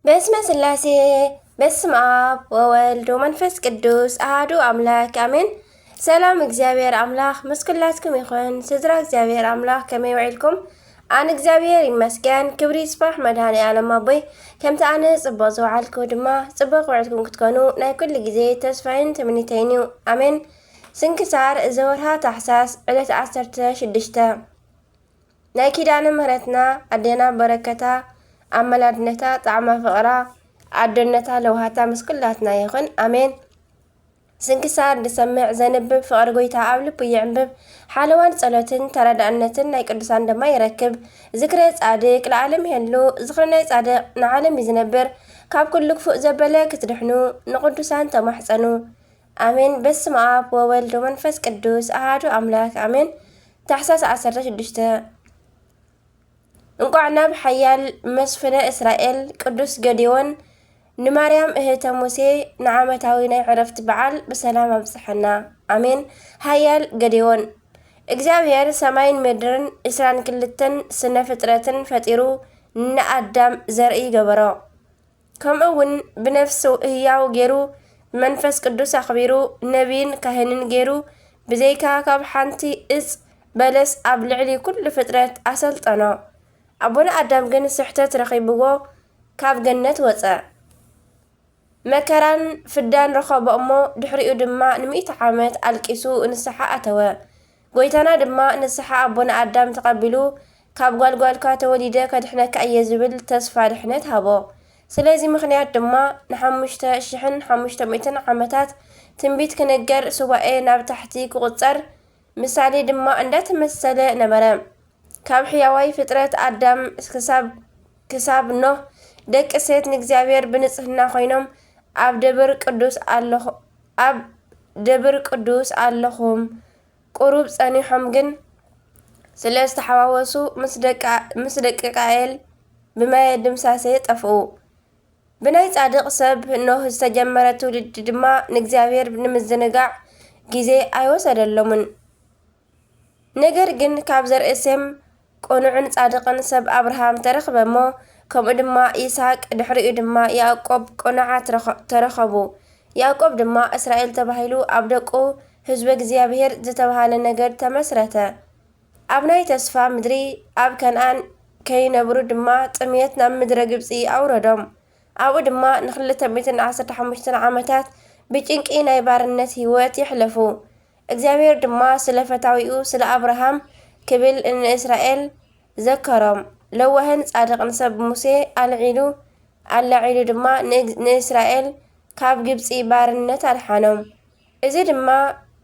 በስመ ስላሴ፣ በስመ ኣብ ወወልድ ወመንፈስ ቅዱስ ኣሃዱ ኣምላክ ኣሜን። ሰላም እግዚኣብሔር ኣምላክ ምስ ኩላትኩም ይኹን። ስድራ እግዚኣብሔር ኣምላክ ከመይ ውዒልኩም? ኣነ እግዚኣብሔር ይመስገን፣ ክብሪ ይስፋሕ መድኃኔ ዓለም ኣቦይ። ከምቲ ኣነ ጽቡቕ ዝወዓልኩ ድማ ጽቡቕ ውዕልኩም ክትኮኑ ናይ ኩሉ ግዜ ተስፋይን ትምኒተይን እዩ። ኣሜን። ስንክሳር ዘወርሃ ታሕሳስ ዕለት ዓሰርተ ሽዱሽተ። ናይ ኪዳነ ምህረትና ኣዴና በረከታ ኣመላድነታ ጣዕማ ፍቕራ ኣዶነታ ለውሃታ ምስ ኩላትና ይኹን። ኣሜን። ስንክሳር ዝሰምዕ ዘንብብ ፍቕሪ ጎይታ ኣብ ልቡ ይዕንብብ። ሓለዋን ጸሎትን ተረዳእነትን ናይ ቅዱሳን ድማ ይረክብ። ዝክረ ጻድቅ ለዓለም ይሄሉ። ዝክሪ ናይ ጻድቅ ንዓለም እዩ ዝነብር። ካብ ኩሉ ክፉእ ዘበለ ክትድሕኑ ንቅዱሳን ተማሕጸኑ። ኣሜን። በስመ ኣብ ወወልድ ወመንፈስ ቅዱስ ኣሃዱ ኣምላክ ኣሜን። ታሕሳስ ዓሰርተ ሽዱሽተ። እንቋዕ ናብ ሓያል መስፍነ እስራኤል ቅዱስ ገዴዎን ንማርያም እህተ ሙሴ ንዓመታዊ ናይ ዕረፍቲ በዓል ብሰላም ኣብጽሐና። ኣሜን። ሓያል ገዴዎን። እግዚኣብሔር ሰማይን ምድርን ዕስራን ክልተን ስነ ፍጥረትን ፈጢሩ ንኣዳም ዘርኢ ገበሮ። ከምኡ እውን ብነፍሲ ህያው ገይሩ ብመንፈስ ቅዱስ ኣኽቢሩ ነቢይን ካህንን ገይሩ ብዘይካ ካብ ሓንቲ እጽ በለስ ኣብ ልዕሊ ኩሉ ፍጥረት ኣሰልጠኖ። ኣቦና ኣዳም ግን ስሕተት ረኺብዎ ካብ ገነት ወጸ። መከራን ፍዳን ረኸቦ እሞ ድሕሪኡ ድማ ንሚእቲ ዓመት ኣልቂሱ ንስሓ ኣተወ። ጎይታና ድማ ንስሓ ኣቦና ኣዳም ተቐቢሉ ካብ ጓልጓልካ ተወሊደ ከድሕነካ እየ ዝብል ተስፋ ድሕነት ሃቦ። ስለዚ ምኽንያት ድማ ንሓሙሽተ ሽሕን ሓሙሽተ ሚእትን ዓመታት ትንቢት ክነገር ሱባኤ ናብ ታሕቲ ክቑጸር ምሳሌ ድማ እንዳተመሰለ ነበረ። ካብ ሕያዋይ ፍጥረት ኣዳም ክሳብ ክሳብ ኖህ ደቂ ሴት ንእግዚኣብሔር ብንጽህና ኮይኖም ኣብ ደብር ቅዱስ ኣለኹ ኣብ ደብር ቅዱስ ኣለኹም ቁሩብ ጸኒሖም ግን ስለ ዝተሓዋወሱ ምስ ደቂ ምስ ደቂ ቃኤል ብማየ ድምሳሴ ጠፍኡ። ብናይ ጻድቕ ሰብ ኖህ ዝተጀመረ ትውልዲ ድማ ንእግዚኣብሔር ንምዝንጋዕ ግዜ ኣይወሰደሎምን። ነገር ግን ካብ ዘርኢ ሴም ቅኑዕን ጻድቕን ሰብ ኣብርሃም ተረኽበ እሞ፣ ከምኡ ድማ ይስሐቅ፣ ድሕሪኡ ድማ ያዕቆብ ቅኑዓት ረኸ-፣ ተረኸቡ። ያዕቆብ ድማ እስራኤል ተባሂሉ ኣብ ደቁ ህዝበ እግዚኣብሔር ዝተባህለ ነገድ ተመስረተ። ኣብ ናይ ተስፋ ምድሪ ኣብ ከነኣን ከይነብሩ ድማ ጥምየት ናብ ምድረ ግብጺ ኣውረዶም። ኣብኡ ድማ ንክልተ ሚእትን ዓሰርተ ሓሙሽተን ዓመታት ብጭንቂ ናይ ባርነት ህይወት የሕለፉ። እግዚኣብሔር ድማ ስለ ፈታዊኡ ስለ ኣብርሃም ክብል ንእስራኤል ዘከሮም። ለዋህን ጻድቕን ሰብ ሙሴ ኣልዒሉ፣ ኣላዒሉ ድማ ንእግ-፣ ንእስራኤል ካብ ግብጺ ባርነት ኣድሓኖም። እዚ ድማ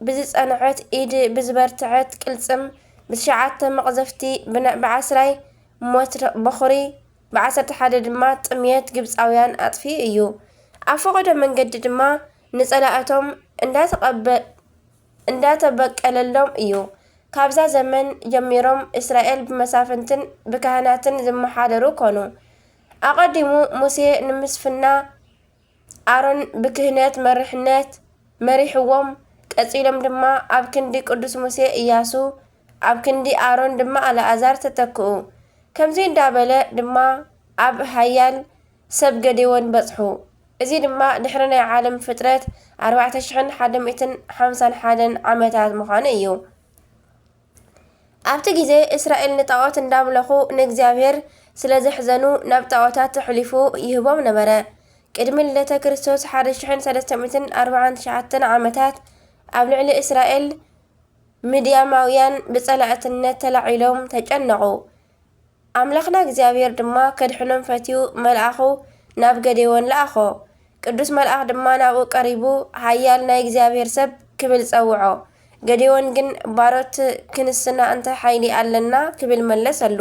ብዝጸንዐት ኢድ፣ ብዝበርትዐት ቅልጽም፣ ብትሽዓተ መቕዘፍቲ፣ ብነ-፣ ብዓስራይ ሞት በኹሪ፣ ብዓሰርተ ሓደ ድማ ጥምየት ግብጻውያን ኣጥፊኡ እዩ። ኣብ ፈቐዶ መንገዲ ድማ ንጸላእቶም እንዳተቐበ-፣ እንዳተበቀለሎም እዩ። ካብዛ ዘመን ጀሚሮም እስራኤል ብመሳፍንትን ብካህናትን ዝመሓደሩ ኮኑ። ኣቐዲሙ ሙሴ ንምስፍና፣ ኣሮን ብክህነት መሪሕነት መሪሕዎም። ቀጺሎም ድማ ኣብ ክንዲ ቅዱስ ሙሴ እያሱ፣ ኣብ ክንዲ ኣሮን ድማ ኣልኣዛር ተተክኡ። ከምዚ እንዳበለ ድማ ኣብ ሃያል ሰብ ገዴዎን በጽሑ። እዚ ድማ ድሕሪ ናይ ዓለም ፍጥረት ኣርባዕተ ሽሕን ሓደ ሚእትን ሓምሳን ሓደን ዓመታት ምዃኑ እዩ። ኣብቲ ግዜ እስራኤል ንጣዖት እንዳምለኹ ንእግዚኣብሔር ስለ ዘሕዘኑ ናብ ጣዖታት ተሕሊፉ ይህቦም ነበረ። ቅድሚ ልደተ ክርስቶስ ሓደ ሽሕን ሰለስተ ሚእትን ኣርባዓን ትሽዓተን ዓመታት ኣብ ልዕሊ እስራኤል ምድያማውያን ብጸላእትነት ተላዒሎም ተጨነቑ። ኣምላኽና እግዚኣብሔር ድማ ከድሕኖም ፈትዩ መልኣኹ ናብ ገዴዎን ለኣኾ። ቅዱስ መልኣኽ ድማ ናብኡ ቀሪቡ፣ "ሓያል ናይ እግዚኣብሔር ሰብ" ክብል ጸውዖ። ገዴዎን ግን፣ "ባሮት ክንስና እንታይ ሓይሊ ኣለና?" ክብል መለሰሉ።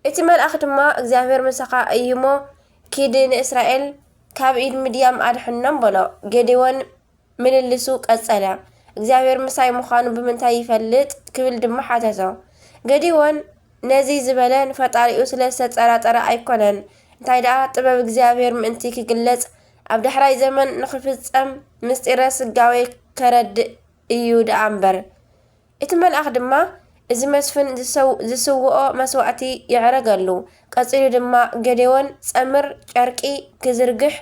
እቲ መልኣኽ ድማ፣ "እግዚኣብሔር ምሳኻ እዩ እሞ፣ ኪድ ንእስራኤል ካብ ኢድ ምድያም ኣድሕኖም" በሎ። ገዴዎን ምልልሱ ቀጸለ። "እግዚኣብሔር ምሳይ ምዃኑ ብምንታይ ይፈልጥ?" ክብል ድማ ሓተቶ። ገዴዎን ነዚ ዝበለ ንፈጣሪኡ ስለ ዝተጠራጠረ ኣይኮነን፣ እንታይ ደኣ ጥበብ እግዚኣብሔር ምእንቲ ክግለጽ ኣብ ዳሕራይ ዘመን ንኽፍጸም ምስጢረ ስጋዌ ከረድእ እዩ ደኣ እምበር። እቲ መልኣኽ ድማ፣ እዚ መስፍን ዝሰው-፣ ዝስውኦ መስዋእቲ የዕረገሉ። ቀጺሉ ድማ ገዴዎን ጸምር ጨርቂ ክዝርግሕ፣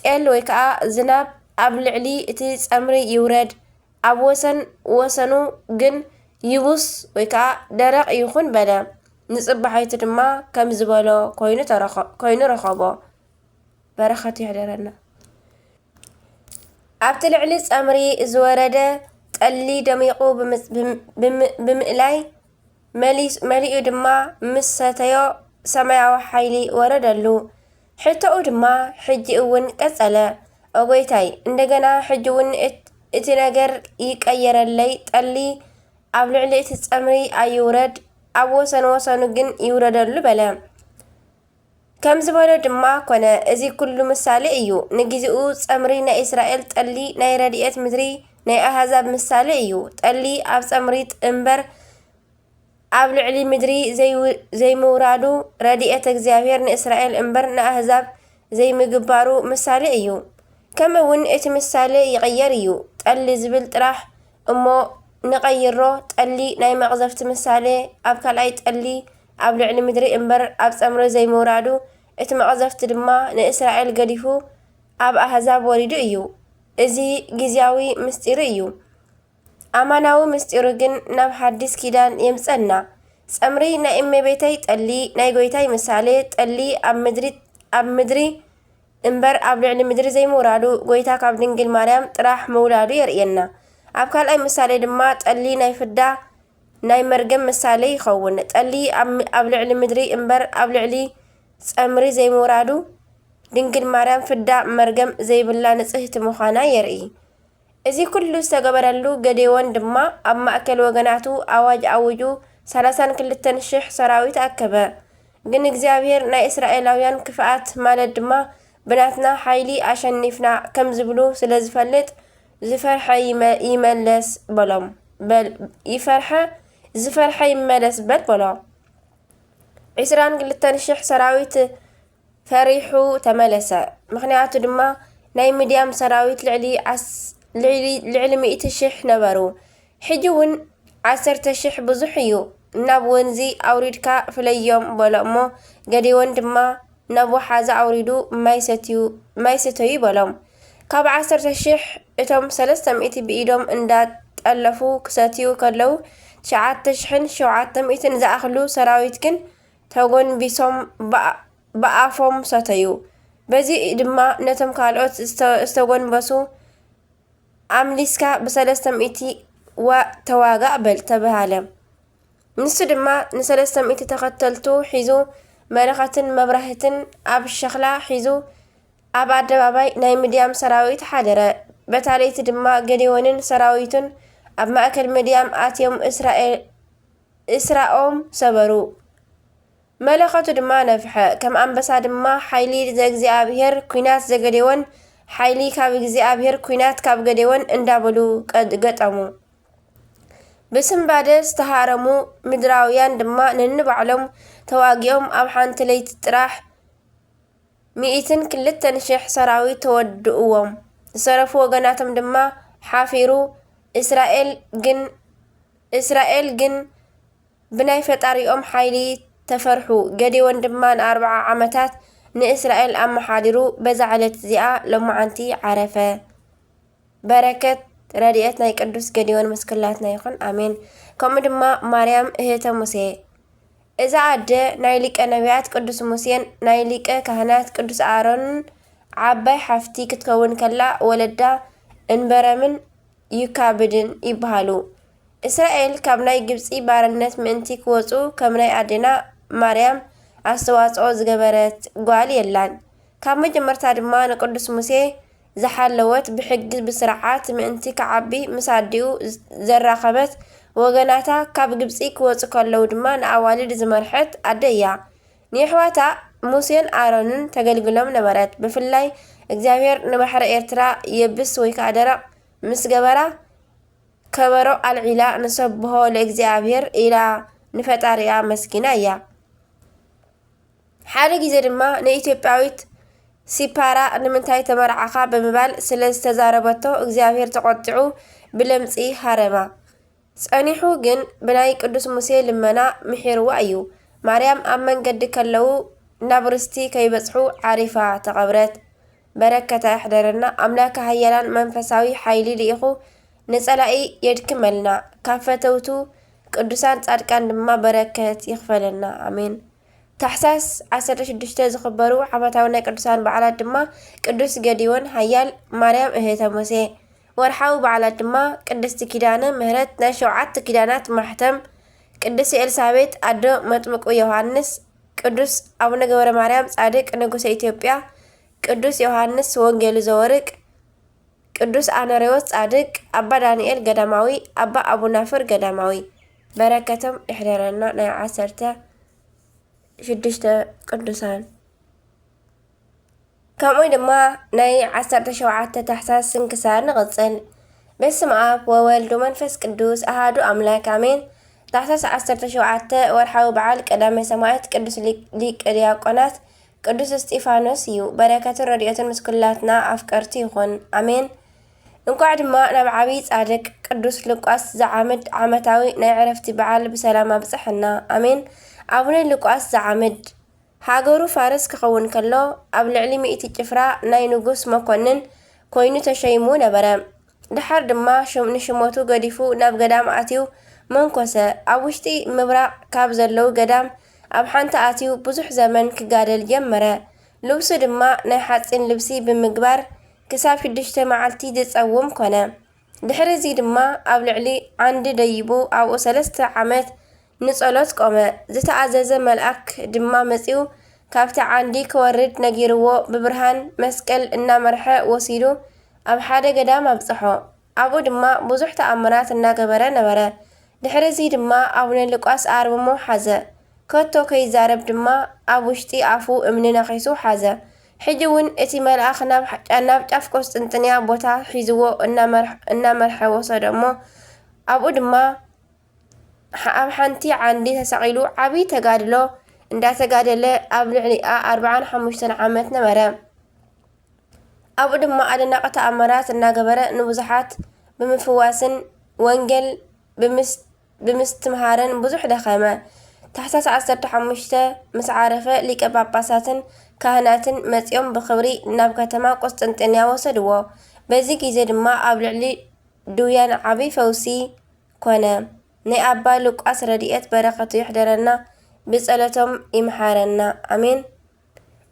ጤል ወይ ከኣ ዝናብ ኣብ ልዕሊ እቲ ጸምሪ ይውረድ፣ ኣብ ወሰን ወሰኑ ግን ይቡስ ወይ ከኣ ደረቕ ይኹን በለ። ንጽባሒቱ ድማ ከም ዝበሎ ኮይኑ ተረኸ-፣ ኮይኑ ረኸቦ። በረኸቱ ይሕደረና። ኣብቲ ልዕሊ ጸምሪ ዝወረደ ጠሊ ደሚቑ ብምጽ-፣ ብም-፣ ብም-፣ ብምእላይ መሊስ-፣ መሊኡ ድማ ምስ ሰተዮ ሰማያዊ ሓይሊ ወረደሉ። ሕቶኡ ድማ ሕጂ እውን ቀጸለ። "ኦ ጐይታይ፣ እንደገና ሕጂ እውን እት-፣ እቲ ነገር ይቀየረለይ፣ ጠሊ ኣብ ልዕሊ እቲ ጸምሪ ኣይውረድ፣ ኣብ ወሰን ወሰኑ ግን ይውረደሉ" በለ። ከም ዝበሎ ድማ ኮነ። እዚ ኩሉ ምሳሌ እዩ። ንግዜኡ ጸምሪ ናይ እስራኤል፣ ጠሊ ናይ ረድኤት ምድሪ ናይ ኣህዛብ ምሳሌ እዩ። ጠሊ ኣብ ጸምሪ እምበር ኣብ ልዕሊ ምድሪ ዘይው-፣ ዘይምውራዱ፣ ረድኤት እግዚኣብሔር ንእስራኤል እምበር ንኣህዛብ ዘይምግባሩ ምሳሌ እዩ። ከምኡ እውን እቲ ምሳሌ ይቕየር እዩ። ጠሊ ዝብል ጥራሕ እሞ ንቐይሮ፣ ጠሊ ናይ መቕዘፍቲ ምሳሌ፣ ኣብ ካልኣይ ጠሊ ኣብ ልዕሊ ምድሪ እምበር ኣብ ጸምሪ ዘይምውራዱ፣ እቲ መቕዘፍቲ ድማ ንእስራኤል ገዲፉ ኣብ ኣህዛብ ወሪዱ እዩ። እዚ ግዝያዊ ምስጢሩ እዩ። ኣማናዊ ምስጢሩ ግን ናብ ሓዲስ ኪዳን የምጸና። ጸምሪ ናይ እመቤተይ፣ ጠሊ ናይ ጐይታይ ምሳሌ፣ ጠሊ ኣብ ምድሪ፣ ኣብ ምድሪ እምበር ኣብ ልዕሊ ምድሪ ዘይምውራዱ፣ ጐይታ ካብ ድንግል ማርያም ጥራሕ ምውላዱ የርእየና። ኣብ ካልኣይ ምሳሌ ድማ ጠሊ ናይ ፍዳ ናይ መርገም ምሳሌ ይኸውን። ጠሊ ኣብ ም-፣ ኣብ ልዕሊ ምድሪ እምበር ኣብ ልዕሊ ጸምሪ ዘይምውራዱ፣ ድንግል ማርያም ፍዳ መርገም ዘይብላ ንጽህቲ ምዃና የርኢ። እዚ ኩሉ ዝተገበረሉ፣ ገዴዎን ድማ ኣብ ማእከል ወገናቱ ኣዋጅ ኣዊጁ፣ ሰላሳን ክልተን ሽሕ ሰራዊት ኣከበ። ግን እግዚኣብሔር ናይ እስራኤላውያን ክፍኣት፣ ማለት ድማ ብናትና ሓይሊ ኣሸኒፍና ከም ዝብሉ ስለ ዝፈልጥ፣ "ዝፈርሐ ይመ-፣ ይመለስ" በሎም። በል፣ ይፈርሐ፣ "ዝፈርሐ ይመለስ በል" በሎ። ዕስራን ክልተን ሽሕ ሰራዊት ፈሪሑ ተመለሰ። ምኽንያቱ ድማ ናይ ምድያም ሰራዊት ልዕሊ ዓስ-፣ ልዕሊ፣ ልዕሊ ሚእቲ ሽሕ ነበሩ። ሕጂ እውን ዓሰርተ ሽሕ ብዙሕ እዩ፣ ናብ ወንዚ ኣውሪድካ ፍለዮም በሎ። እሞ ገዴዎን ድማ ናብ ወሓዚ ኣውሪዱ ማይ ሰትዩ፣ ማይ ስተዩ በሎም። ካብ ዓሰርተ ሽሕ እቶም ሰለስተ ሚእቲ ብኢዶም እንዳጠለፉ ክሰትዩ ከለዉ፣ ትሽዓተ ሽሕን ሸውዓተ ሚእትን ዝኣኽሉ ሰራዊት ግን ተጎንቢሶም ብኣ-፣ ብኣፎም ሰተዩ። በዚ ድማ ነቶም ካልኦት ዝተ-፣ ዝተጎንበሱ ኣምሊስካ ብሰለስተ ሚእቲ ዋ-፣ ተዋጋእ በል ተባሃለ። ንሱ ድማ ንሰለስተ ሚእቲ ተኸተልቱ ሒዙ፣ መለኸትን መብራህትን ኣብ ሸኽላ ሒዙ፣ ኣብ ኣደባባይ ናይ ምድያም ሰራዊት ሓደረ። በታ ለይቲ ድማ ገዴዎንን ሰራዊቱን ኣብ ማእከል ምድያም ኣትዮም እስራኤል፣ እስራኦም ሰበሩ። መለኸቱ ድማ ነፍሐ፣ ከም ኣንበሳ ድማ፣ "ሓይሊ ዘእግዚኣብሄር፣ ኲናት ዘገዴዎን፣ ሓይሊ ካብ እግዚኣብሄር፣ ኲናት ካብ ገዴዎን" እንዳበሉ ቀድ-፣ ገጠሙ። ብስንባደ ዝተሃረሙ ምድራውያን ድማ ነንባዕሎም ተዋጊኦም ኣብ ሓንቲ ለይቲ ጥራሕ ሚእትን ክልተን ሽሕ ሰራዊት ተወድእዎም። ዝተረፉ ወገናቶም ድማ ሓፊሩ። እስራኤል ግን፣ እስራኤል ግን ብናይ ፈጣሪኦም ሓይሊ ተፈርሑ። ገዴዎን ድማ ንኣርብዓ ዓመታት ንእስራኤል ኣመሓዲሩ። በዛ ዕለት እዚኣ ሎማዓንቲ ዓረፈ። በረከት ረድኤት ናይ ቅዱስ ገዴዎን ምስ ኩላትና ይኹን፣ ኣሜን። ከምኡ ድማ ማርያም እህተ ሙሴ። እዛ ኣደ ናይ ሊቀ ነቢያት ቅዱስ ሙሴን ናይ ሊቀ ካህናት ቅዱስ ኣሮንን ዓባይ ሓፍቲ ክትከውን ከላ፣ ወለዳ እንበረምን ዩካብድን ይበሃሉ። እስራኤል ካብ ናይ ግብጺ ባርነት ምእንቲ ክወጹ፣ ከም ናይ ኣዴና ማርያም ኣስተዋጽኦ ዝገበረት ጓል የላን። ካብ መጀመርታ ድማ ንቅዱስ ሙሴ ዝሓለወት፣ ብሕጊ ብስርዓት ምእንቲ ክዓቢ ምስ ኣዲኡ ዘራኸበት፣ ወገናታ ካብ ግብጺ ክወጹ ከለዉ ድማ ንኣዋልድ ዝመርሐት ኣደ እያ። ንየሕዋታ ሙሴን ኣሮንን ተገልግሎም ነበረት። ብፍላይ እግዚኣብሔር ንባሕሪ ኤርትራ የብስ ወይ ከኣ ደረቕ ምስ ገበራ፣ ከበሮ ኣልዒላ "ንሰብሖ ለእግዚኣብሔር" ኢላ ንፈጣሪኣ ኣመስጊና እያ። ሓደ ግዜ ድማ ንኢትዮጵያዊት ሲፓራ "ንምንታይ ተመርዓኻ?" ብምባል ስለ ዝተዛረበቶ እግዚኣብሔር ተቖጢዑ ብለምጺ ሃረማ። ጸኒሑ ግን ብናይ ቅዱስ ሙሴ ልመና ምሒርዋ እዩ። ማርያም ኣብ መንገዲ ከለዉ ናብ ርስቲ ከይበጽሑ ዓሪፋ ተቐብረት። በረከታ ይሕደረና። ኣምላከ ሃያላን መንፈሳዊ ሓይሊ ልኢኹ ንጸላኢ የድክመልና። ካብ ፈተውቱ ቅዱሳን ጻድቃን ድማ በረከት ይኽፈለና። ኣሜን። ታሕሳስ ዓሰርተ ሽዱሽተ ዝኽበሩ ዓመታዊ ናይ ቅዱሳን በዓላት ድማ ቅዱስ ገዲዮን፣ ሃያል ማርያም እህተ ሙሴ። ወርሓዊ በዓላት ድማ ቅድስቲ ኪዳነ ምህረት ናይ ሸውዓተ ኪዳናት ማሕተም፣ ቅድስቲ ኤልሳቤጥ ኣዶ መጥምቁ ዮሃንስ፣ ቅዱስ ኣቡነ ገብረ ማርያም ጻድቅ ንጉሰ ኢትዮጵያ፣ ቅዱስ ዮሃንስ ወንጌሉ ዘወርቅ፣ ቅዱስ ኣኖሬዎስ ጻድቅ፣ ኣባ ዳንኤል ገዳማዊ፣ ኣባ ኣቡናፍር ገዳማዊ። በረከቶም ይሕደረና ናይ ዓሰርተ ሽዱሽተ ቅዱሳን። ከምኡ ድማ ናይ ዓሰርተ ሸውዓተ ታሕሳስ ስንክሳር ንቕጽል። በስመ ኣብ ወወልድ ወመንፈስ ቅዱስ ኣሃዱ ኣምላክ ኣሜን። ታሕሳስ ዓሰርተ ሸውዓተ ወርሓዊ በዓል ቀዳማይ ሰማዕት ቅዱስ ሊ-፣ ሊቀ ዲያቆናት ቅዱስ እስጢፋኖስ እዩ። በረከትን ረድኤትን ምስ ኩላትና ኣፍቀርቲ ይኹን። ኣሜን። እንኳዕ ድማ ናብ ዓብዪ ጻድቅ ቅዱስ ሉቃስ ዘዓምድ ዓመታዊ ናይ ዕረፍቲ በዓል ብሰላም ኣብጽሐና። ኣሜን። ኣቡነ ሉቃስ ዘዓምድ ሃገሩ ፋርስ ክኸውን ከሎ፣ ኣብ ልዕሊ ሚእቲ ጭፍራ ናይ ንጉስ መኮንን ኮይኑ ተሸይሙ ነበረ። ደሓር ድማ ሽም-፣ ንሽመቱ ገዲፉ ናብ ገዳም ኣትዩ መንኮሰ። ኣብ ውሽጢ ምብራቕ ካብ ዘለዉ ገዳም ኣብ ሓንቲ ኣትዩ ብዙሕ ዘመን ክጋደል ጀመረ። ልብሱ ድማ ናይ ሓጺን ልብሲ ብምግባር ክሳብ ሽዱሽተ መዓልቲ ዝጸውም ኮነ። ድሕሪ እዚ ድማ ኣብ ልዕሊ ዓንዲ ደይቡ ኣብኡ ሰለስተ ዓመት ንጸሎት ቆመ። ዝተኣዘዘ መልኣክ ድማ መጺኡ ካብቲ ዓንዲ ክወርድ ነጊርዎ ብብርሃን መስቀል እናመርሐ ወሲዱ ኣብ ሓደ ገዳም ኣብጽሖ። ኣብኡ ድማ ብዙሕ ተኣምራት እናገበረ ነበረ። ድሕሪ እዚ ድማ ኣቡነ ሉቃስ ኣርምሞ ሓዘ። ከቶ ከይዛረብ ድማ ኣብ ውሽጢ ኣፉ እምኒ ነኺሱ ሓዘ። ሕጂ እውን እቲ መልኣኽ ናብ ሓ-፣ ናብ ጫፍ ቆስጥንጥንያ ቦታ ሒዝዎ እናመርሕ-፣ እናመርሐ ወሰዶ እሞ ኣብኡ ድማ ሓ-፣ ኣብ ሓንቲ ዓንዲ ተሰቒሉ ዓብዪ ተጋድሎ እንዳተጋደለ ኣብ ልዕሊኣ ኣርብዓን ሓሙሽተን ዓመት ነበረ። ኣብኡ ድማ ኣደናቒ ተኣምራት እናገበረ ንብዙሓት ብምፍዋስን ወንጌል ብምስ-፣ ብምስትምሃርን ብዙሕ ደኸመ። ታሕሳስ ዓሰርተ ሓሙሽተ ምስ ዓረፈ ሊቀ ጳጳሳትን ካህናትን መጺኦም ብኽብሪ ናብ ከተማ ቁስጥንጥንያ ወሰድዎ። በዚ ግዜ ድማ ኣብ ልዕሊ ድውያን ዓቢ ፈውሲ ኮነ። ናይ ኣባ ሉቃስ ረድኤት በረኸቱ ይሕደረና፣ ብጸሎቶም ይምሓረና። ኣሜን።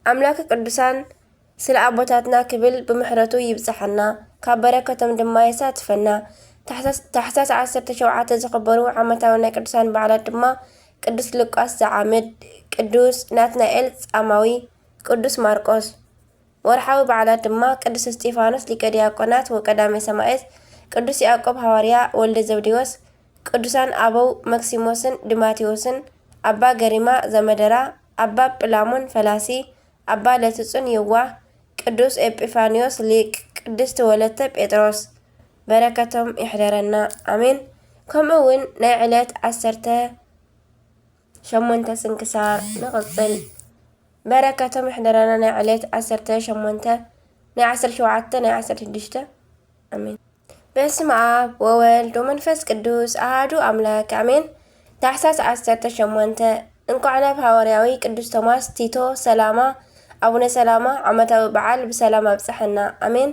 ኣምላክ ቅዱሳን ስለ ኣቦታትና ክብል ብምሕረቱ ይብጽሓና፣ ካብ በረከቶም ድማ የሳትፈና። ታሕሳስ፣ ታሕሳስ ዓሰርተ ሸውዓተ ዝኽበሩ ዓመታዊ ናይ ቅዱሳን በዓላት ድማ ቅዱስ ሉቃስ ዘዓምድ፣ ቅዱስ ናትናኤል ጻማዊ፣ ቅዱስ ማርቆስ። ወርሓዊ በዓላት ድማ ቅዱስ እስጢፋኖስ ሊቀ ዲያቆናት ወቀዳሜ ሰማዕት፣ ቅዱስ ያዕቆብ ሃዋርያ ወልደ ዘብዴዎስ፣ ቅዱሳን ኣበው መክሲሞስን ዲማቴዎስን፣ ኣባ ገሪማ ዘመደራ፣ ኣባ ጵላሞን ፈላሲ፣ ኣባ ለትጹን የዋህ፣ ቅዱስ ኤጲፋንዮስ ሊቅ፣ ቅድስቲ ወለተ ጴጥሮስ። በረከቶም ይሕደረና። ኣሜን። ከምኡ እውን ናይ ዕለት ዓሰርተ ሸሞንተ ስንክሳር ንቕጽል። በረከቶም ይሕደረና ናይ ዕለት ዓሰርተ ሸሞንተ፣ ናይ ዓሰርተ ሸውዓተ፣ ናይ ዓሰርተ ሽዱሽተ። ኣሜን። በስመ ኣብ ወወልድ ወመንፈስ ቅዱስ ኣሃዱ ኣምላክ ኣሜን። ታሕሳስ ዓሰርተ ሸሞንተ እንኳዕ ናብ ሃዋርያዊ ቅዱስ ቶማስ ቲቶ ሰላማ ኣቡነ ሰላማ ዓመታዊ በዓል ብሰላም ኣብጽሐና ኣሜን።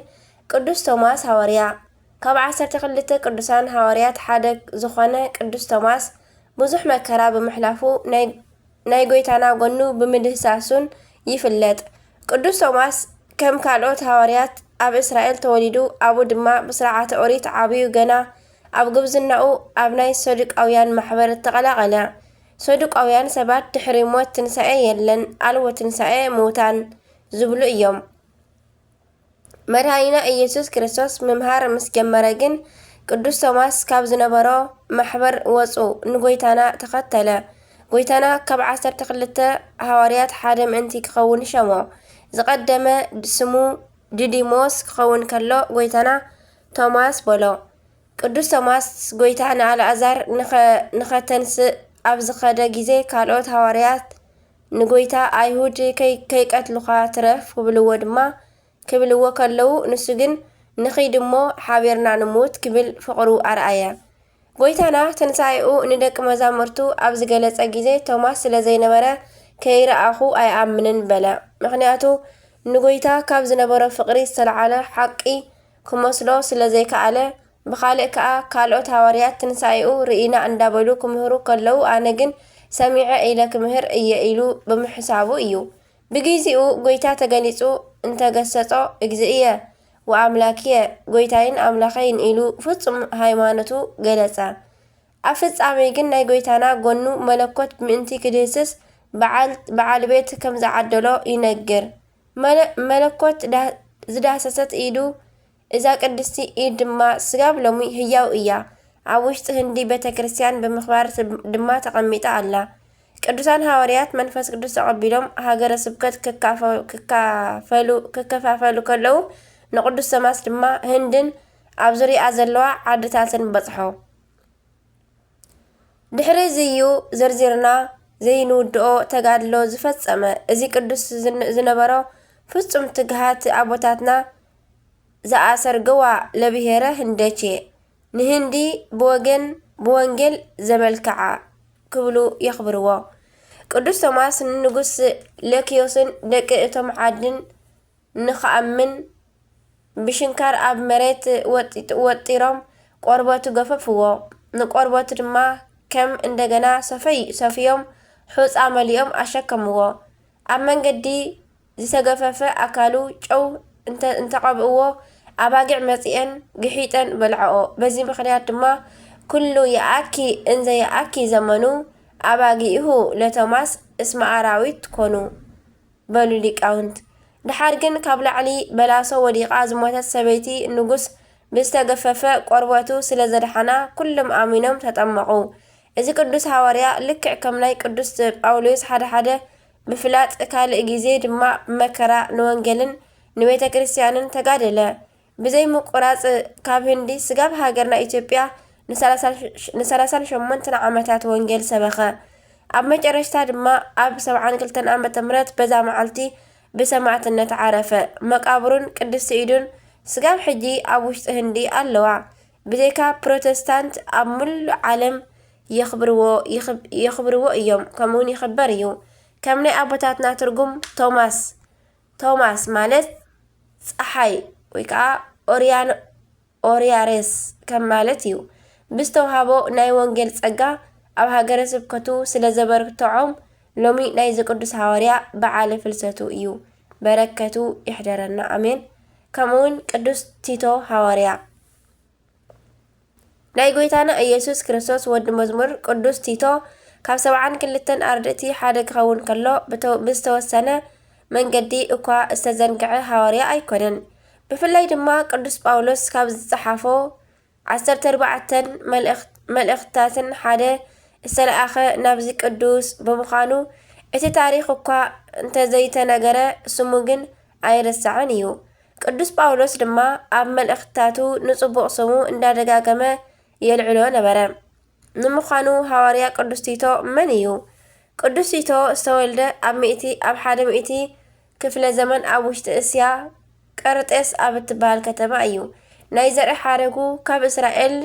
ቅዱስ ቶማስ ሃዋርያ። ካብ ዓሰርተ ክልተ ቅዱሳን ሃዋርያት ሓደ ዝኾነ ቅዱስ ቶማስ ብዙሕ መከራ ብምሕላፉ ናይ፣ ናይ ጎይታና ጎኑ ብምድህሳሱን ይፍለጥ። ቅዱስ ቶማስ ከም ካልኦት ሃዋርያት ኣብ እስራኤል ተወሊዱ፣ ኣብኡ ድማ ብስርዓተ ኦሪት ዓብዩ። ገና ኣብ ጉብዝናኡ ኣብ ናይ ሰዱቃውያን ማሕበር ተቐላቐለ። ሰዱቃውያን ሰባት ድሕሪ ሞት ትንሳኤ የለን፣ ኣልቦ ትንሳኤ ምውታን ዝብሉ እዮም። መድኃኒና ኢየሱስ ክርስቶስ ምምሃር ምስ ጀመረ ግን፣ ቅዱስ ቶማስ ካብ ዝነበሮ ማሕበር ወጹ፣ ንጎይታና ተኸተለ። ጎይታና ካብ ዓሰርተ ክልተ ሃዋርያት ሓደ ምእንቲ ክኸውን ሸሞ። ዝቐደመ ስሙ ዲዲሞስ ክኸውን ከሎ፣ ጎይታና ቶማስ በሎ። ቅዱስ ቶማስ፣ ጎይታ ንኣልኣዛር ንኸ-፣ ንኸተንስእ ኣብ ዝኸደ ጊዜ፣ ካልኦት ሃዋርያት ንጎይታ፣ "ኣይሁድ ከይ-፣ ከይቀትሉኻ ትረፍ" ክብልዎ ድማ፣ ክብልዎ ከለዉ፣ ንሱ ግን፣ "ንኺድ እሞ ሓቢርና ንሙት" ክብል ፍቕሩ ኣርኣየ። ጎይታና ትንሳኤኡ ንደቂ መዛሙርቱ ኣብ ዝገለጸ ግዜ፣ ቶማስ ስለ ዘይነበረ፣ "ከይረኣኹ ኣይኣምንን" በለ። ምኽንያቱ፣ ንጎይታ ካብ ዝነበሮ ፍቕሪ ዝተለዓለ ሓቂ ክመስሎ ስለ ዘይከኣለ፣ ብኻልእ ከኣ፣ ካልኦት ሃዋርያት ትንሳኤኡ ርኢና እንዳበሉ ክምህሩ ከለዉ፣ ኣነ ግን ሰሚዐ ኢለ ክምህር እየ ኢሉ ብምሕሳቡ እዩ። ብግዜኡ ጎይታ ተገሊጹ እንተገሰጾ፣ "እግዚእየ ወኣምላክየ፣ ጎይታይን ኣምላኸይን" ኢሉ ፍጹም ሃይማኖቱ ገለጸ። ኣብ ፍጻሜ ግን ናይ ጎይታና ጎኑ መለኮት ምእንቲ ክድህስስ በዓል፣ በዓል ቤት ከም ዝዓደሎ ይነግር። መለ-፣ መለኮት ዳ-፣ ዝዳሰሰት ኢዱ፣ እዛ ቅድስቲ ኢድ ድማ ስጋብ ሎሚ ህያው እያ። ኣብ ውሽጢ ህንዲ ቤተ ክርስቲያን ብምኽባር ድማ ተቐሚጣ ኣላ። ቅዱሳን ሃዋርያት መንፈስ ቅዱስ ተቐቢሎም ሃገረ ስብከት ክካፈ-፣ ክካፈሉ፣ ክከፋፈሉ ከለዉ፣ ንቅዱስ ቶማስ ድማ ህንድን ኣብ ዙሪኣ ዘለዋ ዓድታትን በጽሖ። ድሕሪ እዚ እዩ ዘርዚርና ዘይንውድኦ ተጋድሎ ዝፈጸመ። እዚ ቅዱስ ዝን-፣ ዝነበሮ ፍጹም ትግሃት ኣቦታትና "ዘኣሰርገዋ ለብሄረ ህንደቼ፣ ንህንዲ ብወገን ብወንጌል ዘመልክዓ" ክብሉ የኽብርዎ። ቅዱስ ቶማስ ንንጉስ ለኪዮስን ደቂ እቶም ዓድን ንኽኣምን ብሽንካር ኣብ መሬት ወጢ-፣ ወጢሮም ቆርበቱ ገፈፍዎ። ንቆርበቱ ድማ ከም እንደገና ሰፈይ-፣ ሰፍዮም ሑጻ መሊኦም ኣሸከምዎ። ኣብ መንገዲ ዝተገፈፈ ኣካሉ ጨው እንተ-፣ እንተቐብእዎ፣ ኣባጊዕ መጺኤን ግሒጠን በልዐኦ። በዚ ምኽንያት ድማ "ኩሉ የኣኪ እንዘ የኣኪ ዘመኑ ኣባጊእሁ ለቶማስ እስመ ኣራዊት ኮኑ" በሉ ሊቃውንት። ደሓር ግን ካብ ላዕሊ በላሶ ወዲቓ ዝሞተት ሰበይቲ ንጉስ ብዝተገፈፈ ቆርበቱ ስለ ዘድሓና ኩሎም ኣሚኖም ተጠመቑ። እዚ ቅዱስ ሃዋርያ ልክዕ ከም ናይ ቅዱስ ጳውሎስ ሓደ ሓደ ብፍላጥ ካልእ ግዜ ድማ ብመከራ ንወንጌልን ንቤተ ክርስቲያንን ተጋደለ። ብዘይ ምቁራጽ ካብ ህንዲ ስጋብ ሃገርና ኢትዮጵያ ንሰላሳን ሸሞንተን ዓመታት ወንጌል ሰበኸ። ኣብ መጨረሽታ ድማ ኣብ ሰብዓን ክልተን ዓመተ ምህረት በዛ መዓልቲ ብሰማዕትነት ዓረፈ። መቃብሩን ቅድስቲ ኢዱን ስጋብ ሕጂ ኣብ ውሽጢ ህንዲ ኣለዋ። ብዘይካ ፕሮተስታንት ኣብ ምሉእ ዓለም የኽብርዎ፣ ይኽብ-፣ የኽብርዎ እዮም፣ ከምኡውን ይኽበር እዩ። ከም ናይ ኣቦታትና ትርጉም ቶማስ፣ ቶማስ ማለት ጸሓይ ወይ ከዓ ኦርያን-፣ ኦርያሬስ ከም ማለት እዩ። ብዝተውሃቦ ናይ ወንጌል ጸጋ ኣብ ሃገረ ስብከቱ ስለ ዘበርትዖም ሎሚ ናይዚ ቅዱስ ሃዋርያ በዓለ ፍልሰቱ እዩ። በረከቱ ይሕደረና፣ ኣሜን። ከምኡውን ቅዱስ ቲቶ ሃዋርያ። ናይ ጎይታና ኢየሱስ ክርስቶስ ወዲ መዝሙር ቅዱስ ቲቶ ካብ ሰብዓን ክልተን ኣርድእቲ ሓደ ክኸውን ከሎ፣ ብተ-፣ ብዝተወሰነ መንገዲ እኳ ዝተዘንግዐ ሃዋርያ ኣይኮነን። ብፍላይ ድማ ቅዱስ ጳውሎስ ካብ ዝጸሓፎ ዓሰርተ ኣርባዕተን መልእኽት-፣ መልእኽትታትን ሓደ ዝተለኣኸ ናብዚ ቅዱስ ብምዃኑ፣ እቲ ታሪኽ እኳ እንተዘይተነገረ፣ ስሙ ግን ኣይርሳዕን እዩ። ቅዱስ ጳውሎስ ድማ ኣብ መልእኽትታቱ ንጽቡቕ ስሙ እንዳደጋገመ የልዕሎ ነበረ። ንምዃኑ ሃዋርያ ቅዱስ ቲቶ መን እዩ? ቅዱስ ቲቶ ዝተወልደ ኣብ ሚእቲ፣ ኣብ ሓደ ሚእቲ ክፍለ ዘመን ኣብ ውሽጢ እስያ ቀርጤስ ኣብ እትበሃል ከተማ እዩ። ናይ ዘርኢ ሓረጉ ካብ እስራኤል፣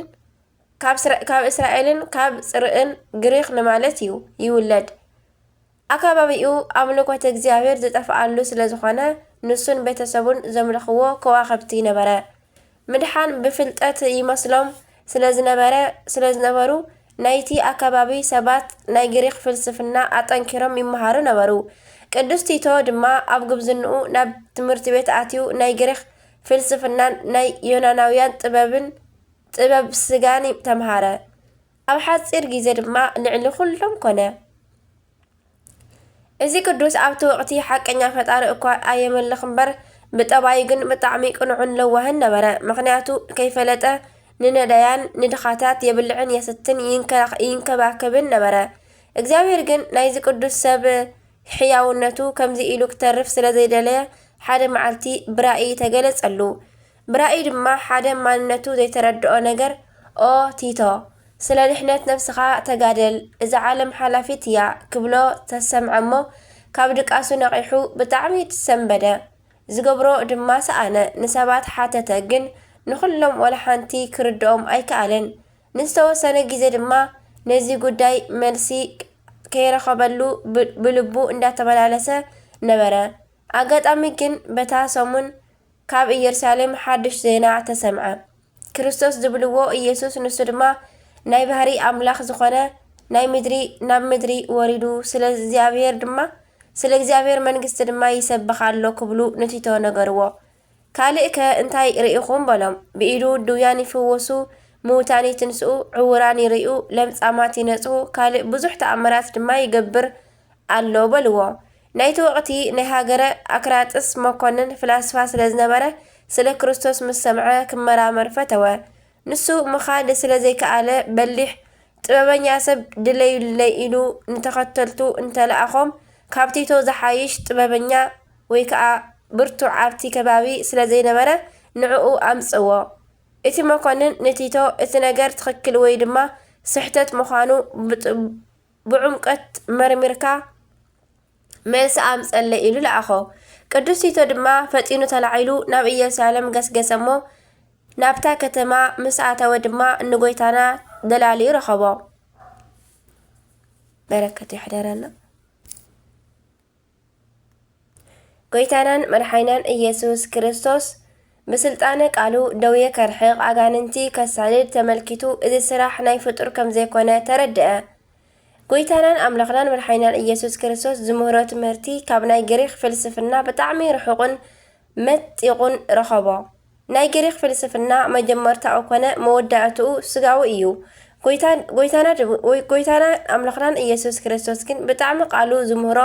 ካብ ስራ-፣ ካብ እስራኤልን ካብ ጽርዕን ግሪኽ ንማለት እዩ፣ ይውለድ። ኣከባቢኡ ኣምልኮተ እግዚኣብሔር ዝጠፍኣሉ ስለ ዝኾነ፣ ንሱን ቤተሰቡን ዘምልኽዎ ከዋኽብቲ ነበረ። ምድሓን ብፍልጠት ይመስሎም ስለ ዝነበረ፣ ስለ ዝነበሩ፣ ናይቲ ኣከባቢ ሰባት ናይ ግሪኽ ፍልስፍና ኣጠንኪሮም ይመሃሩ ነበሩ። ቅዱስ ቲቶ ድማ ኣብ ጉብዝንኡ ናብ ትምህርቲ ቤት ኣትዩ ናይ ግሪኽ ፍልስፍናን ናይ ዮናናውያን ጥበብን፣ ጥበብ ስጋን ተምሃረ። ኣብ ሓጺር ግዜ ድማ ልዕሊ ኩሎም ኮነ። እዚ ቅዱስ ኣብቲ ወቕቲ ሓቀኛ ፈጣሪ እኳ ኣየመልኽ እምበር፣ ብጠባዩ ግን ብጣዕሚ ቅኑዕን ለዋህን ነበረ። ምኽንያቱ ከይፈለጠ ንነዳያን ንድኻታት የብልዕን የስትን ይንከ-፣ ይንከባከብን ነበረ። እግዚኣብሔር ግን ናይዚ ቅዱስ ሰብ ሕያውነቱ ከምዚ ኢሉ ክተርፍ ስለ ዘይደለየ፣ ሓደ መዓልቲ ብራእይ ተገለጸሉ። ብራእይ ድማ ሓደ ማንነቱ ዘይተረድኦ ነገር፣ "ኦ ቲቶ፣ ስለ ድሕነት ነፍስኻ ተጋደል፣ እዛ ዓለም ሓላፊት እያ" ክብሎ ተሰምዐ እሞ፣ ካብ ድቃሱ ነቒሑ ብጣዕሚ ተሰንበደ። ዝገብሮ ድማ ሰኣነ። ንሰባት ሓተተ፣ ግን ንኹሎም ዋላ ሓንቲ ክርድኦም ኣይከኣለን። ንዝተወሰነ ግዜ ድማ ነዚ ጉዳይ መልሲ ከይረኸበሉ ብ-፣ ብልቡ እንዳተመላለሰ ነበረ። ኣጋጣሚ ግን በታ ሰሙን ካብ ኢየሩሳሌም ሓድሽ ዜና ተሰምዐ። ክርስቶስ ዝብልዎ ኢየሱስ፣ ንሱ ድማ ናይ ባህሪ ኣምላኽ ዝኾነ፣ ናይ ምድሪ ናብ ምድሪ ወሪዱ፣ ስለ እግዚኣብሔር ድማ፣ ስለ እግዚኣብሔር መንግስቲ ድማ ይሰብኽ ኣሎ ክብሉ ንቲቶ ነገርዎ። ካልእ ከ እንታይ ርኢኹም በሎም። ብኢዱ ድውያን ይፍወሱ፣ ምዉታን ይትንስኡ፣ ዕውራን ይርእዩ፣ ለምጻማት ይነጽሁ፣ ካልእ ብዙሕ ተኣምራት ድማ ይገብር ኣሎ በልዎ። ናይቲ ወቕቲ ናይ ሃገረ ኣክራጥስ መኮንን ፍላስፋ ስለ ዝነበረ፣ ስለ ክርስቶስ ምስ ሰምዐ ክመራመር ፈተወ። ንሱ ምኻድ ስለ ዘይከኣለ፣ በሊሕ ጥበበኛ ሰብ ድለዩለይ ኢሉ ንተኸተልቱ እንተለኣኾም፣ ካብ ቲቶ ዝሓይሽ ጥበበኛ ወይ ከኣ ብርቱዕ ኣብቲ ከባቢ ስለ ዘይነበረ፣ ንዕኡ ኣምጽእዎ። እቲ መኮንን ንቲቶ እቲ ነገር ትኽክል ወይ ድማ ስሕተት ምዃኑ ብጥ-፣ ብዕምቀት መርሚርካ መልሲ ኣምጸለይ ኢሉ ለኣኾ። ቅዱስ ቲቶ ድማ ፈጢኑ ተላዒሉ ናብ ኢየሩሳሌም ገስገሰ እሞ፣ ናብታ ከተማ ምስ ኣተወ ድማ ንጎይታና ደላልዩ ረኸቦ። በረከቱ ይሕደረና። ጎይታናን መድሓኒናን ኢየሱስ ክርስቶስ ብስልጣነ ቃሉ ደዌ ከርሕቕ፣ ኣጋንንቲ ከሳድድ ተመልኪቱ፣ እዚ ስራሕ ናይ ፍጡር ከም ዘይኮነ ተረድአ። ጎይታናን ኣምላኽናን መድሓኒናን ኢየሱስ ክርስቶስ ዝምህሮ ትምህርቲ ካብ ናይ ግሪኽ ፍልስፍና ብጣዕሚ ርሑቕን መጢቑን ረኸቦ። ናይ ግሪኽ ፍልስፍና መጀመርታኡ ኮነ መወዳእትኡ ስጋዊ እዩ። ጎይታ-፣ ጎይታና ድ-፣ ወይ ጎይታና ኣምላኽናን ኢየሱስ ክርስቶስ ግን ብጣዕሚ ቃሉ ዝምህሮ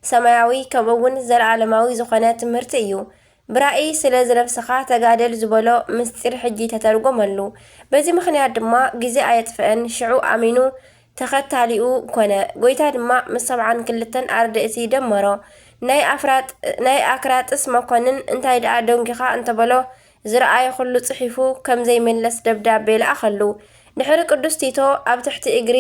ሰማያዊ ከምኡ እውን ዘለኣለማዊ ዝኾነ ትምህርቲ እዩ። ብራእይ ስለ ዝነብስኻ ተጋደል ዝበሎ ምስጢር ሕጂ ተተርጎመሉ። በዚ ምኽንያት ድማ ግዜ ኣየጥፍአን፣ ሽዑ ኣሚኑ ተኸታሊኡ ኮነ። ጎይታ ድማ ምስ ሰብዓን ክልተን ኣርድእቲ ደመሮ። ናይ ኣፍራጥ-፣ ናይ ኣክራጥስ መኮንን፣ "እንታይ ደኣ ደንጊኻ?" እንተበሎ፣ ዝረኣየ ኩሉ ጽሒፉ ከም ዘይምለስ ደብዳቤ ለኣኸሉ። ድሕሪ ቅዱስ ቲቶ ኣብ ትሕቲ እግሪ፣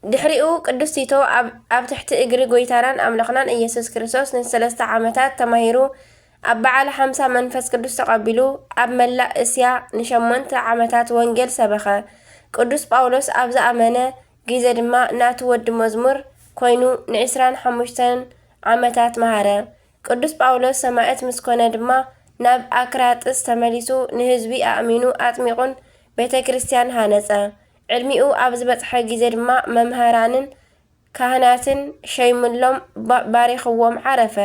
ድሕሪኡ ቅዱስ ቲቶ ኣብ፣ ኣብ ትሕቲ እግሪ ጎይታናን ኣምላኽናን ኢየሱስ ክርስቶስ ንሰለስተ ዓመታት ተማሂሩ፣ ኣብ በዓለ ሓምሳ መንፈስ ቅዱስ ተቐቢሉ፣ ኣብ መላእ እስያ ንሸሞንተ ዓመታት ወንጌል ሰበኸ። ቅዱስ ጳውሎስ ኣብ ዝኣመነ ግዜ ድማ ናቱ ወዲ መዝሙር ኮይኑ ንዕስራን ሓሙሽተን ዓመታት መሃረ። ቅዱስ ጳውሎስ ሰማዕት ምስ ኮነ ድማ ናብ ኣክራጥስ ተመሊሱ ንህዝቢ ኣእሚኑ ኣጥሚቑን ቤተ ክርስቲያን ሃነጸ። ዕድሚኡ ኣብ ዝበጽሐ ግዜ ድማ መምህራንን ካህናትን ሸይምሎም ባ-፣ ባሪኽዎም ዓረፈ።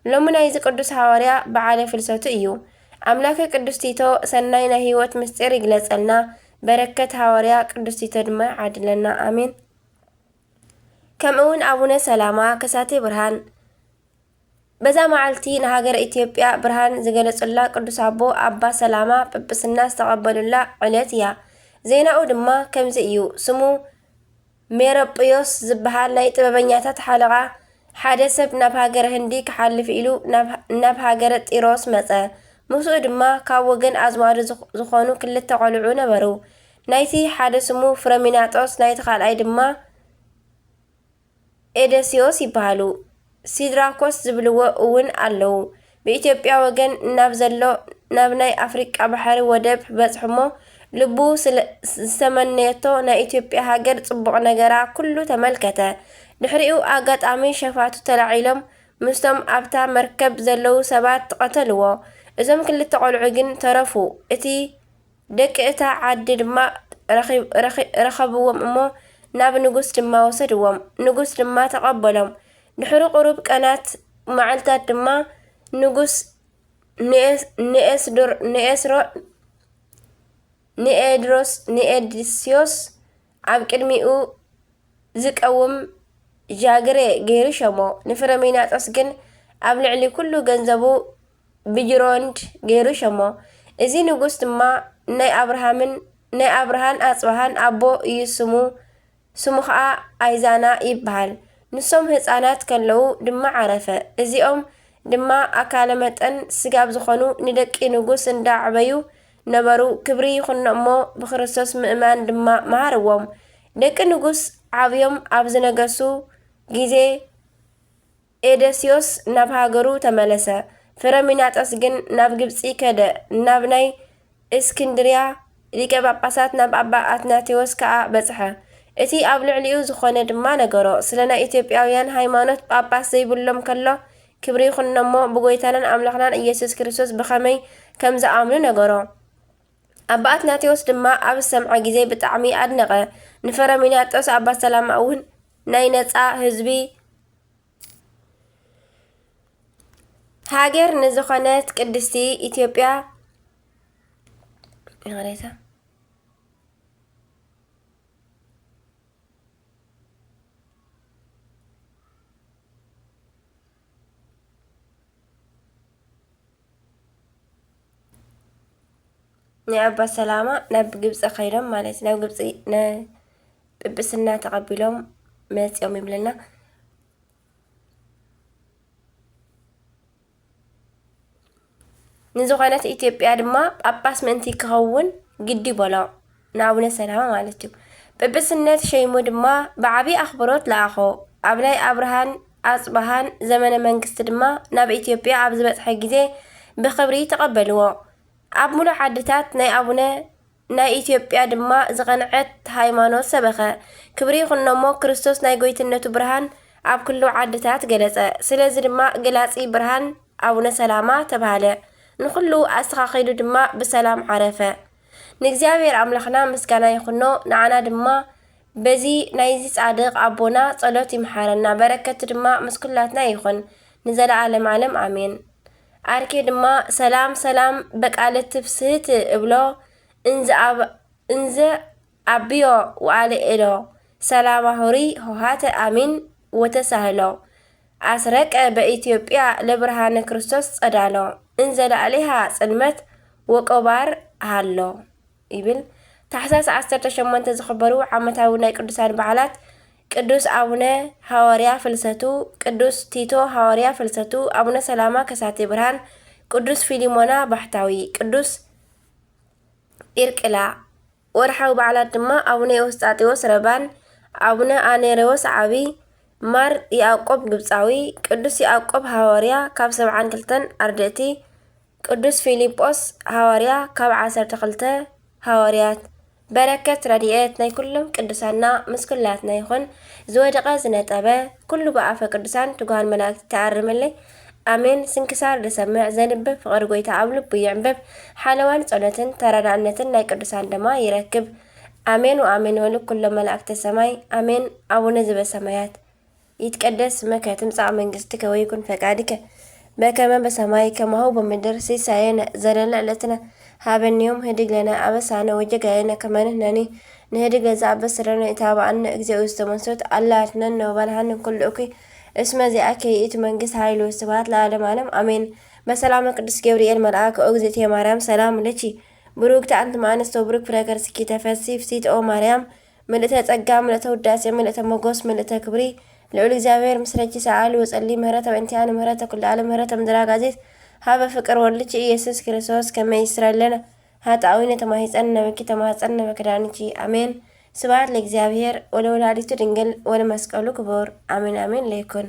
ሎሚ ናይዚ ቅዱስ ሃዋርያ በዓለ ፍልሰቱ እዩ። ኣምላከ ቅዱስ ቲቶ ሰናይ ናይ ህይወት ምስጢር ይግለጸልና። በረከት ሃዋርያ ቅዱስ ቲቶ ድማ ይዓድለና። ኣሜን። ከምኡ እውን ኣቡነ ሰላማ ከሳቴ ብርሃን በዛ መዓልቲ ንሃገረ ኢትዮጵያ ብርሃን ዝገለጹላ ቅዱስ ኣቦ ኣባ ሰላማ ጵጵስና ዝተቐበሉላ ዕለት እያ። ዜናኡ ድማ ከምዚ እዩ። ስሙ ሜሮጵዮስ ዝበሃል ናይ ጥበበኛታት ሓለቓ፣ ሓደ ሰብ ናብ ሃገረ ህንዲ ክሓልፍ ኢሉ ናብ፣ ናብ ሃገረ ጢሮስ መጸ። ምስኡ ድማ ካብ ወገን ኣዝማዱ ዝኽ-፣ ዝኾኑ ክልተ ቆልዑ ነበሩ። ናይቲ ሓደ ስሙ ፍረሚናጦስ፣ ናይቲ ካልኣይ ድማ ኤደስዮስ ይበሃሉ። ሲድራኮስ ዝብልዎ እውን ኣለዉ። ብኢትዮጵያ ወገን ናብ ዘሎ፣ ናብ ናይ ኣፍሪቃ ባሕሪ ወደብ በጽሑ እሞ፣ ልቡ ስለ ዝተመነየቶ ናይ ኢትዮጵያ ሃገር ጽቡቕ ነገራ ኩሉ ተመልከተ። ድሕሪኡ ኣጋጣሚ ሸፋቱ ተላዒሎም ምስቶም ኣብታ መርከብ ዘለዉ ሰባት ቀተልዎ። እዞም ክልተ ቆልዑ ግን ተረፉ። እቲ ደቂ እታ ዓዲ ድማ ረኺብ-፣ ረኺ-፣ ረኸብዎም እሞ ናብ ንጉስ ድማ ወሰድዎም። ንጉስ ድማ ተቐበሎም። ድሕሪ ቁሩብ ቀናት መዓልታት ድማ ንጉስ ንኤስ-፣ ንኤስዶር-፣ ንኤስሮ-፣ ንኤድሮስ-፣ ንኤድስዮስ ኣብ ቅድሚኡ ዝቀውም ጃግሬ ገይሩ ሸሞ። ንፍረሚናጦስ ግን ኣብ ልዕሊ ኩሉ ገንዘቡ ብጅሮንድ ገይሩ ሸሞ። እዚ ንጉስ ድማ ናይ ኣብርሃምን ናይ ኣብርሃን ኣጽብሃን ኣቦ እዩ ስሙ፣ ስሙ ኸኣ ኣይዛና ይበሃል። ንሶም ህጻናት ከለዉ ድማ ዓረፈ። እዚኦም ድማ ኣካለ መጠን ስጋብ ዝኾኑ ንደቂ ንጉስ እንዳዕበዩ ነበሩ። ክብሪ ይኹኖ እሞ ብክርስቶስ ምእማን ድማ መሃርዎም። ደቂ ንጉስ ዓብዮም ኣብ ዝነገሱ ግዜ ኤደስዮስ ናብ ሃገሩ ተመለሰ። ፍረሚናጦስ ግን ናብ ግብጺ ከደ። ናብ ናይ እስክንድርያ ሊቀ ጳጳሳት ናብ ኣባ ኣትናቴዎስ ከኣ በጽሐ። እቲ ኣብ ልዕሊኡ ዝኾነ ድማ ነገሮ። ስለ ናይ ኢትዮጵያውያን ሃይማኖት ጳጳስ ዘይብሎም ከሎ፣ ክብሪ ይኹኖሞ፣ ብጎይታናን ኣምላኽናን ኢየሱስ ክርስቶስ ብኸመይ ከም ዝኣምኑ ነገሮ። ኣባ ኣትናቴዎስ ድማ ኣብ ዝሰምዐ ግዜ ብጣዕሚ ኣድነቐ። ንፈረሚናጦስ ኣባ ሰላማ እውን ናይ ነጻ ህዝቢ ሃገር ንዝኾነት ቅድስቲ ኢትዮጵያ፣ ይቕሬታ፣ ናይ ኣባ ሰላማ ናብ ግብፂ ከይዶም ማለት፣ ናብ ግብፂ ነ-፣ ጵጵስና ተቐቢሎም መፂኦም ይብለና። ንዝኾነት ኢትዮጵያ ድማ ጳጳስ ምእንቲ ክኸውን ግዲ በሎ፣ ንኣቡነ ሰላማ ማለት እዩ። ጵጵስነት ሸይሙ ድማ ብዓቢ ኣኽብሮት ለኣኾ። ኣብ ናይ ኣብርሃን ኣጽብሃን ዘመነ መንግስቲ ድማ ናብ ኢትዮጵያ ኣብ ዝበጽሐ ግዜ ብኽብሪ ተቐበልዎ። ኣብ ምሉእ ዓድታት ናይ ኣቡነ ናይ ኢትዮጵያ ድማ ዝቐንዐት ሃይማኖት ሰበኸ። ክብሪ ይኹኖሞ፣ ክርስቶስ ናይ ጎይትነቱ ብርሃን ኣብ ኩሉ ዓድታት ገለጸ። ስለዚ ድማ ገላጺ ብርሃን ኣቡነ ሰላማ ተባህለ። ንኹሉ ኣስተኻኺሉ ድማ ብሰላም ዓረፈ። ንእግዚኣብሔር ኣምላኽና ምስጋና ይኹኖ፣ ንዓና ድማ በዚ ናይዚ ጻድቕ ኣቦና ጸሎት ይምሓረና፣ በረከቱ ድማ ምስ ኩላትና ይኹን ንዘለዓለም ዓለም ኣሜን። ኣርኬ ድማ ሰላም ሰላም በቃለ ትፍስህት እብሎ፣ እንዘ ኣብ-፣ እንዘ ኣብዮ ወኣልኤሎ ሰላማ ሁሪ ሆሃተ ኣሚን ወተሳህሎ፣ ኣስረቀ በኢትዮጵያ ለብርሃነ ክርስቶስ ጸዳሎ፣ እንዘ ላዕሌሃ ጽልመት ወቆባር ሃሎ ይብል። ታሕሳስ ዓሰርተ ሸሞንተ ዝኽበሩ ዓመታዊ ናይ ቅዱሳን በዓላት፣ ቅዱስ ኣቡነ ሃዋርያ ፍልሰቱ፣ ቅዱስ ቲቶ ሃዋርያ ፍልሰቱ፣ ኣቡነ ሰላማ ከሳቴ ብርሃን፣ ቅዱስ ፊሊሞና ባሕታዊ፣ ቅዱስ ኢርቅላ። ወርሓዊ በዓላት ድማ ኣቡነ ኤዎስጣቴዎስ ረባን፣ ኣቡነ ኣኔሬዎስ ዓቢ፣ ማር ያዕቆብ ግብጻዊ፣ ቅዱስ ያዕቆብ ሃዋርያ ካብ ሰብዓን ክልተን ኣርድእቲ፣ ቅዱስ ፊልጶስ ሃዋርያ ካብ ዓሰርተ ክልተ ሃዋርያት። በረከት ረድኤት ናይ ኩሎም ቅዱሳና ምስ ኩላትና ይኹን። ዝወደቐ ዝነጠበ ኩሉ ብኣፈ ቅዱሳን ትጉሃን መላእክቲ ተኣርምለይ። ኣሜን። ስንክሳር ዝሰምዕ ዘንብብ ፍቕሪ ጎይታ ኣብ ልቡ ይዕንብብ። ሓለዋን ጸሎትን ተረዳእነትን ናይ ቅዱሳን ደማ ይረክብ። ኣሜን ወኣሜን በሉ ኩሎም መላእክተ ሰማይ። ኣሜን። ኣቡነ ዘበሰማያት ይትቀደስ ስመከ ትምጻእ መንግስትከ ወይኩን ፈቃድከ በከመ በሰማይ ከማሁ በምድር። ሲሳየነ ዘለለ ዕለትነ ሃበኒ ዮም ህድግ ለነ ኣበሳነ ወጌጋየነ ከመ ንሕነኒ ንህድግ ለዘ ኣበሰ ለነ ኢታብአነ እግዚኦ ውስተ መንሱት አላ አድነነ ወባልሐነ እምኩሉ እኩይ እስመ ዚአከ ይእቲ መንግስት ኃይል ወስብሐት ለዓለመ ዓለም አሜን። በሰላመ ቅዱስ ገብርኤል መልአክ ኦ እግዝእትየ ማርያም ሰላም ለኪ ብሩክቲ አንቲ እም አንስት ወብሩክ ፍሬ ከርስኪ ተፈሲ ፍሲት ኦ ማርያም ምልእተ ጸጋ ምልእተ ውዳሴ ምልእተ ሞጎስ ምልእተ ክብሪ ልዑል እግዚኣብሔር ምስለኪ ሰኣሊ ወጸሊ ምህረተ በእንቲአነ ምህረተ ኩሉ ዓለም ምህረተ ምድር አጋዚት ሀበ ፍቅር ወልድኪ ኢየሱስ ክርስቶስ ከመ ይስረይ ለነ ኃጣውኢነ ተማሂጸነ ነብኪ ተማጸነ በክዳንኪ አሜን። ስብሐት ለእግዚኣብሔር ወለወላዲቱ ድንግል ወለመስቀሉ ክቡር አሜን አሜን ለይኩን።